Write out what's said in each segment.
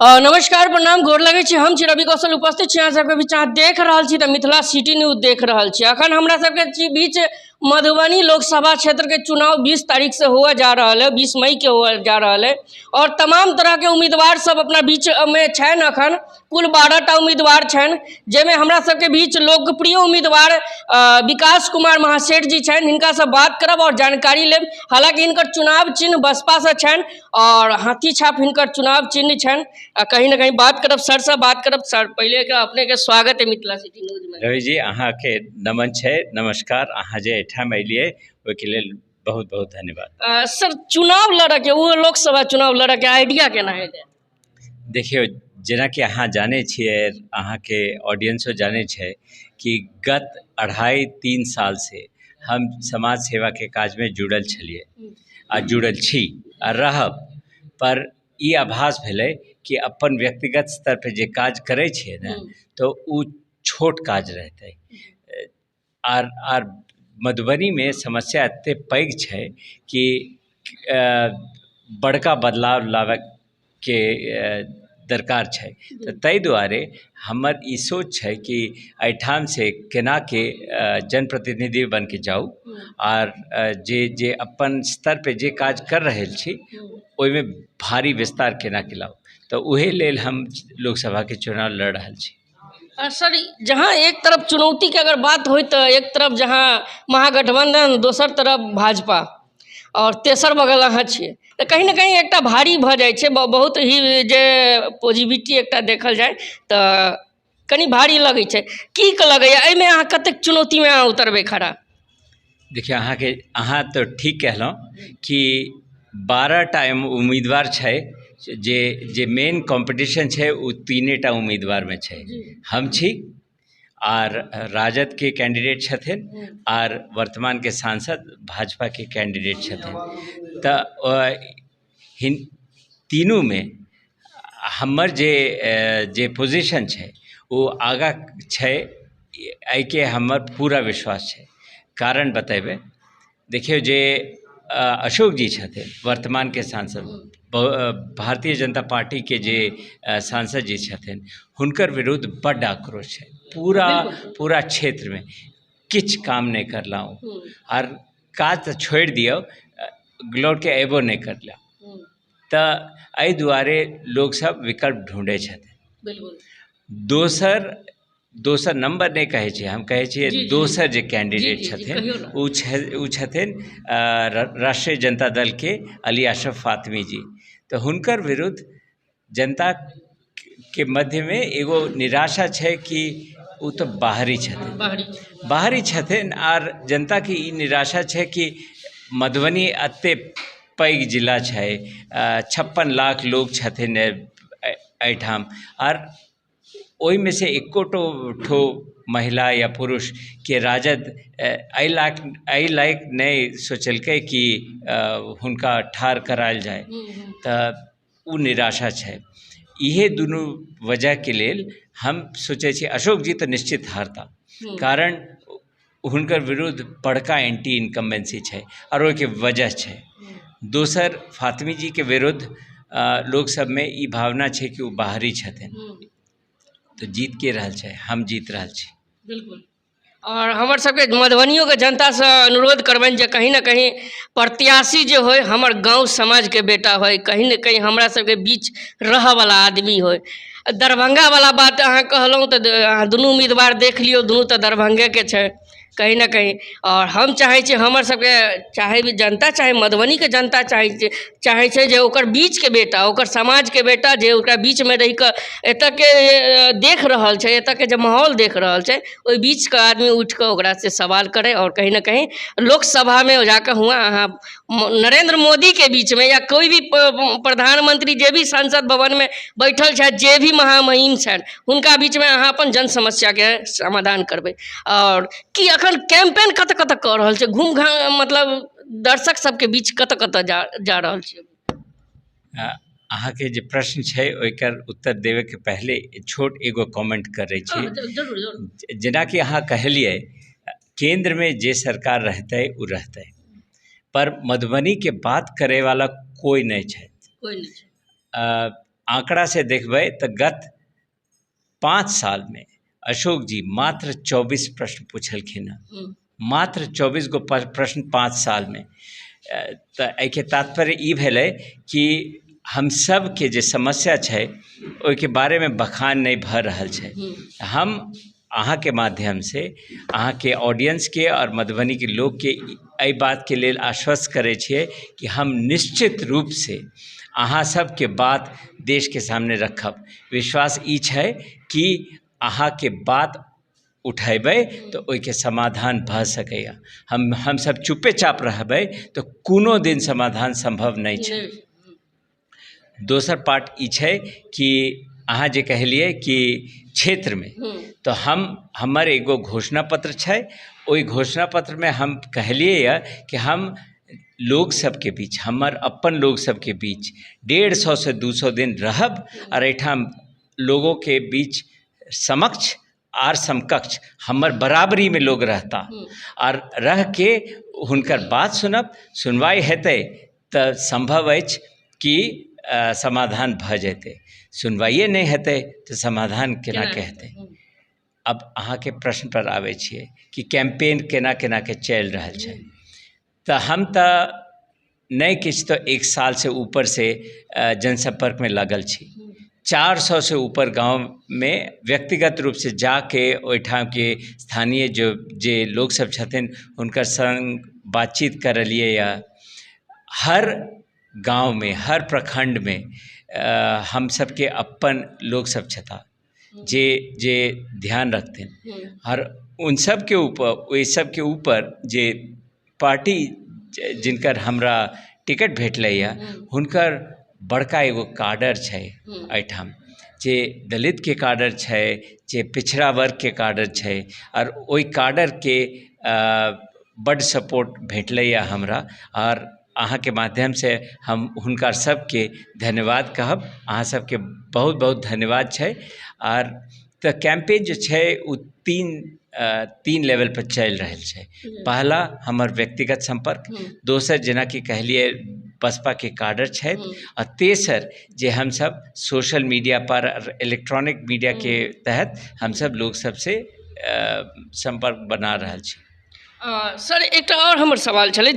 नमस्कार, प्रणाम, गोर लगै छी। हम छी रवि कौशल, उपस्थित छी अहाँ सबके बीच। अहाँ देख रहल छी तऽ मिथिला सिटी न्यूज देख रहल छी। अखन हमरा सबके छी बीच मधुबनी लोकसभा क्षेत्र के चुनाव 20 तारीख से हुआ जा रहल है, 20 मई के हुआ जा रहल है और तमाम तरह के उम्मीदवार सब अपना बीच में छनि। अखन कुल 12 टा उम्मीदवार छनि, जाहिमे हमरा सबके बीच लोकप्रिय उम्मीदवार विकास कुमार महासेठ जी छनि। हिनकासँ बात करब और जानकारी लेब। हालांकि हिनकर चुनाव चिन्ह बसपा से छनि और हाथी छाप हिनकर चुनाव चिन्ह छनि। कहीं ना कहीं बात करब, सर से बात करब। सर, पहिले के अपने के स्वागत है मिथिला सिटी न्यूज में। रवि जी, अहाँके नमन छै, नमस्कार। अहाँ जे एहिठाम एलियै ओहिके लेल बहुत बहुत धन्यवाद। सर, चुनाव लड़के, वो लोकसभा चुनाव लड़के आइडिया केना हेतै? देखियौ, जेनाकि अहाँ जानै छियै, अहाँके ऑडियंसो जानै छै कि गत 2.5-3 साल से हम समाज सेवाके काजमे जुड़ल छलियै आ जुड़ल छी आ रहब। पर ई आभास भेलै कि अपन व्यक्तिगत स्तर पर जे काज करै छियै ने, तऽ ओ छोट काज रहतै। आर मधुबनीमे समस्या एतेक पैघ छै कि बड़का बदलाव लाबयके दरकार छै। तऽ ताहि दुआरे हमर ई सोच छै कि एहिठामसँ केनाके जनप्रतिनिधि बनके जाउ आर जे जे अपन स्तर पे जे काज कर रहल छी ओहिमे भारी विस्तार केनाके लाउ। तऽ ओहे लेल हम लोकसभाके चुनाव लड़ रहल छी। सर, जहाँ एक तरफ चुनौती के अगर बात होय तऽ एक तरफ जहाँ महागठबंधन, दोसर तरफ भाजपा और तेसर बगल अहाँ छियै, तऽ कहीं ना कहीं एकटा भारी भऽ जाइ छै। बहुत ही जे पॉजिटिविटी एकटा देखल जाय तऽ कनि भारी लगै छै। की लगैया एहिमे अहाँ कतेक चुनौतीमे अहाँ उतरबै खड़ा? देखियौ, अहाँ तऽ ठीक कहलहुँ कि 12 टा उम्मीदवार छै। जे जे मेन कॉम्पिटिशन छै ओ 3 टा उम्मीदवारमे छै। हम छी आर राजदके कैंडिडेट छथिन आर वर्तमानके सांसद भाजपाके कैंडिडेट छथिन। तऽ तीनूमे हमर जे जे पोजिशन छै ओ आगाँ छै, एहिके हमर पूरा विश्वास छै। कारण बतेबै। देखियौ, जे अशोक जी छथिन, वर्तमानके सांसद, भारतीय जनता पार्टीके जे सांसद जी छथिन, हुनकर विरुद्ध बड्ड आक्रोश छै पूरा पूरा क्षेत्रमे। किछु काम नहि करलहुँ आर काज तऽ छोड़ि दियौ, लौटके अयबो नहि करला। तऽ एहि दुआरे लोकसभ विकल्प ढूँढै छथिन। दोसर दोसर नंबर नहि कहै छियै, हम कहै छियै दोसर जे कैंडिडेट छथिन ओ छथिन राष्ट्रीय जनता दलके अली अशरफ फातमी जी। तऽ हुनकर विरुद्ध जनताके मध्यमे एगो निराशा छै कि ओ तऽ बाहरी छथिन, बाहरी छथिन। आर जनताके ई निराशा छै कि मधुबनी एते पैघ जिला छै, 56 लाख लोग छथिन एहिठाम आर ओहिमे से एको ठो महिला या पुरुषके राजद एहि लायक नहि सोचलकै कि हुनका ठाढ़ करायल जाय, तऽ ओ निराशा छै। इहे दुनू वजहके लेल हम सोचै छी अशोक जी तऽ निश्चित हारता, कारण हुनकर विरुद्ध बड़का एंटी इनकम्बेंसी छै आओर ओहिके वजह छै। दोसर फातमी जीके विरुद्ध लोक सबमे ई भावना छै कि ओ बाहरी छथिन। तऽ जीत के रहल छै? हम जीत रहल छी। बिल्कुल। और हमर सबके मधुबनियोके जनतासँ अनुरोध करबनि जे कहीं ना कहीं प्रत्याशी जे होय हमर गाँव समाजके बेटा होय, कहीं ना कहीं हमरा सबके बीच रहऽवला आदमी होय। दरभंगावला बात अहाँ कहलहुँ तऽ अहाँ दुनू उम्मीदवार देख लियौ, दुनू तऽ दरभंगेके छै कहीं ना कहीं। आओर हम चाहै छी हमर सबके चाहे भी जनता, चाहे मधुबनीके जनता चाहै छै जे ओकर बीचके बेटा, ओकर समाजके बेटा जे ओकरा बीचमे रहिकऽ एतऽके देख रहल छै, एतऽके जे माहौल देख रहल छै, ओहि बीचके आदमी उठिकऽ ओकरासँ सवाल करै आओर कहीं ना कहीं लोकसभामे जाकऽ हुआँ अहाँ नरेन्द्र मोदीके बीचमे या कोइ भी प्रधानमंत्री जे भी संसद भवनमे बैठल छथि, जे भी महामहिम छथि, हुनका बीचमे अहाँ अपन जन समस्याके समाधान करबै। आओर की अखन कैंपेन कतऽ कतऽ कऽ रहल छै? घूम घाम मतलब दर्शक सबके बीच कतऽ कतऽ जा रहल छै? अहाँके जे प्रश्न छै ओहिकर उत्तर देबयके पहिले छोट एगो कमेंट करै छी। जरूर जरूर। जेनाकि अहाँ कहलियै, केन्द्रमे जे सरकार रहतै ओ रहतै, पर मधुबनीके बात करैवाला कोइ नहि छै। कोइ नहि छै। आँकड़ासँ देखबै तऽ गत 5 सालमे अशोक जी मात्र 24 प्रश्न पुछलखिन हँ, मात्र 24 गो प्रश्न 5 सालमे। तऽ एहिके तात्पर्य ई भेलै कि हम सबके जे समस्या छै ओहिके बारेमे बखान नहि भऽ रहल छै। हम अहाँके माध्यमसँ अहाँके ऑडियंसके आओर मधुबनीके लोकके एहि बातके लेल आश्वस्त करै छियै कि हम निश्चित रूपसँ अहाँ सबके बात देशके सामने रखब। विश्वास ई छै कि अहाँके बात उठेबै तऽ ओहिके समाधान भऽ सकैए। हमसब चुपेचाप रहबै तऽ कोनो दिन समाधान सम्भव नहि छै। दोसर पार्ट ई छै कि अहाँ जे कहलियै कि क्षेत्रमे, तऽ हमर एगो घोषणा पत्र छै, ओहि घोषणा पत्रमे हम कहलियै यऽ कि हम लोग सबके बीच, हमर अपन लोग सबके बीच 150 से 200 दिन रहब और एहिठाम लोगों के बीच समक्ष आर समकक्ष हमर बराबरी में लोग रहता और रह के हुनकर बात सुनब, सुनवाई हेतै तऽ संभव अछि कि समाधान भऽ जेतै। सुनवाइए नहि हेतै तऽ समाधान केना के हेतै। अब अहाँके प्रश्न पर आबै छियै कि कैंपेन केना केना के चलि रहल छै। तऽ हम तऽ नहि किछु तऽ 1 साल से ऊपर से जनसंपर्क में लागल छी। 400 से ऊपर गाँवमे व्यक्तिगत रूपसँ जाके ओहिठामके स्थानीय जो जे लोक सब छथिन हुनकर संग बातचीत करलियै यऽ। हर गाँवमे हर प्रखंडमे हम सबके अपन लोक सब छथिन जे जे ध्यान रखथिन और उन सबके ऊपर ओहि सबके ऊपर जे पार्टी जिनकर हमरा टिकट भेटलै यऽ हुनकर बड़का एगो काडर छै एहिठाम, जे दलितके काडर छै, जे पिछड़ा वर्गके काडर छै और ओहि काडरके बड्ड सपोर्ट भेटलै यऽ हमरा। और अहाँके माध्यमसँ हम हुनका सबके धन्यवाद कहब। अहाँ सबके बहुत बहुत धन्यवाद छै। आर तऽ कैंपेन जे छै ओ तीन लेवल पर चलि रहल छै। पहला हमर व्यक्तिगत संपर्क, दोसर जेनाकि कहलियै बसपा के काडर छै, आ तेसर जे हमसब सोशल मीडिया पर इलेक्ट्रॉनिक मीडिया के तहत हमसब लोक सबसे संपर्क बना रहल छी। सर एकटा आओर हमर सवाल छलै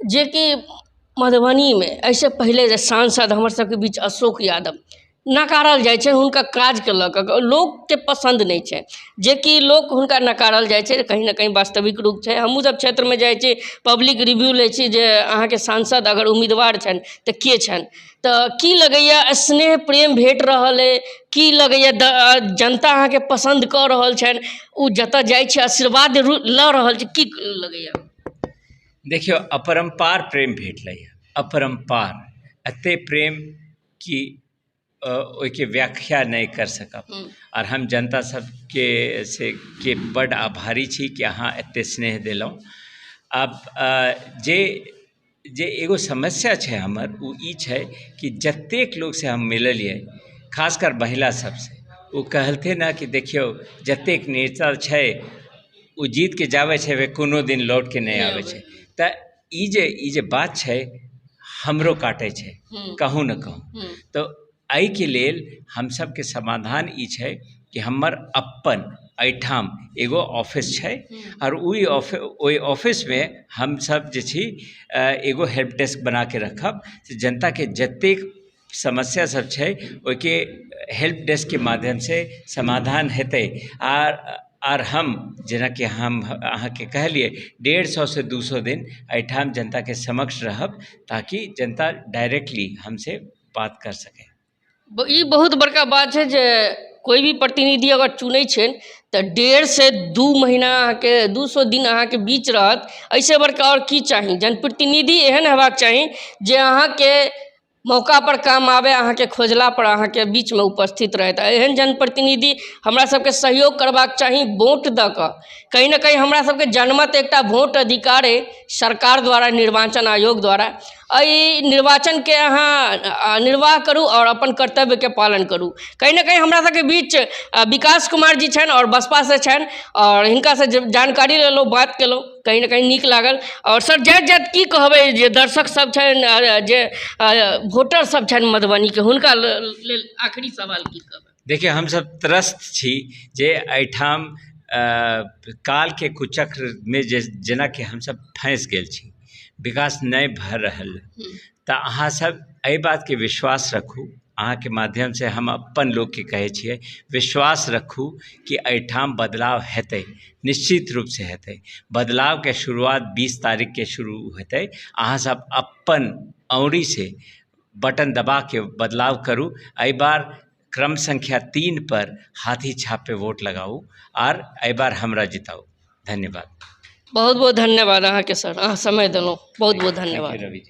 जेकि मधुबनीमे एहिसँ पहिले जे सांसद हमर सबके बीच अशोक यादव नकारल जाइ छै हुनका काजके लऽ कऽ, लोकके पसन्द नहि छै, जेकि लोक हुनका नकारल जाइ छै, कहीं ने कहीं वास्तविक रूप छै। हमहूँ सब क्षेत्रमे जाइ छी, पब्लिक रिव्यू लै छी जे अहाँके सांसद अगर उम्मीदवार छनि तऽ के छनि, तऽ की लगैए स्नेह प्रेम भेट रहल अइ, की लगैए जनता अहाँके पसन्द कऽ रहल छनि, ओ जतऽ जाइ छै आशीर्वाद लऽ रहल छै, की लगैए? देखियौ, अपरम्पार प्रेम भेटलै, अपरम्पार, एते प्रेम कि ओहिके व्याख्या नहि कर सकब। आर हम जनता सबके से के बड्ड आभारी छी कि अहाँ एते स्नेह देलहुँ। आब जे जे एगो समस्या छै हमर, ओ ई छै कि जतेक लोकसँ हम मिललियै, खासकर महिला सबसँ, ओ कहलथिन हँ कि देखियौ जतेक नेता छै ओ जीतके जाबै छै, वे कोनो दिन लौटके नहि आबै छै। तऽ ई जे बात छै हमरो काटै छै कहूँ न कहूँ। तऽ एहिके लेल हमसबके समाधान ई छै कि हमर अपन एहिठाम एगो ऑफिस छै और ओहि ऑफिसमे हमसब जे छी एगो हेल्प डेस्क बनाके रखब, जनताके जतेक समस्या सब छै ओहिके हेल्प डेस्कके माध्यमसँ समाधान हेतै। आर हम जेनाकि हम अहाँके कहलियै 150 से 200 दिन एहिठाम जनताके समक्ष रहब ताकि जनता डायरेक्टली हमसे बात कर सके। ई बहुत बड़का बात छै जे कोइ भी प्रतिनिधि अगर चुनै छै तऽ 1.5 से 2 महीना अहाँके 200 दिन अहाँके बीच रहत, एहिसँ बड़का आओर की चाही। जनप्रतिनिधि एहन हेबाक चाही जे अहाँके मौका पर काम आबै, अहाँके खोजला पर अहाँके बीचमे उपस्थित रहत। एहन जनप्रतिनिधि हमरा सबके सहयोग करबाक चाही वोट दऽ कऽ। कहीं ने कहीं हमरा सबके जनमत एकटा वोट अधिकार अइ सरकार द्वारा, निर्वाचन आयोग द्वारा। एहि निर्वाचनके अहाँ निर्वाह करू आओर अपन कर्तव्यके पालन करू। कहीं ने कहीं हमरा सबके बीच विकास कुमार जी छनि और बसपा से छनि, और हिनकासँ जानकारी लेलहुँ, बात केलहुँ। कहीं ने कहीं नीक लागल। आओर सर, जाइत जाइत की कहबै जे दर्शक सब छनि, जे वोटर सब छनि मधुबनीके, हुनका लेल आखिरी सवाल की कहबै? देखियौ, हमसब त्रस्त छी जे एहिठाम कालके कुचक्रमे जे जेनाकि हमसब फँसि गेल छी, विकास नहि भऽ रहल। तऽ अहाँसब एहि बातके विश्वास रखू, अहाँके माध्यमसँ हम अपन लोकके कहै छियै, विश्वास रखू कि एहिठाम बदलाव हेतै, निश्चित रूपसँ हेतै। बदलावके शुरुआत 20 तारीखके शुरू हेतै। अहाँसब अपन औंरीसँ बटन दबाके बदलाव करू। एहि बार क्रम संख्या 3 पर हाथी छाप पे वोट लगाउ आर एहि बार हमरा जिताउ। धन्यवाद। बहुत बहुत धन्यवाद अहाँके सर, अहाँ समय देलहुँ, बहुत बहुत धन्यवाद। रवि जी।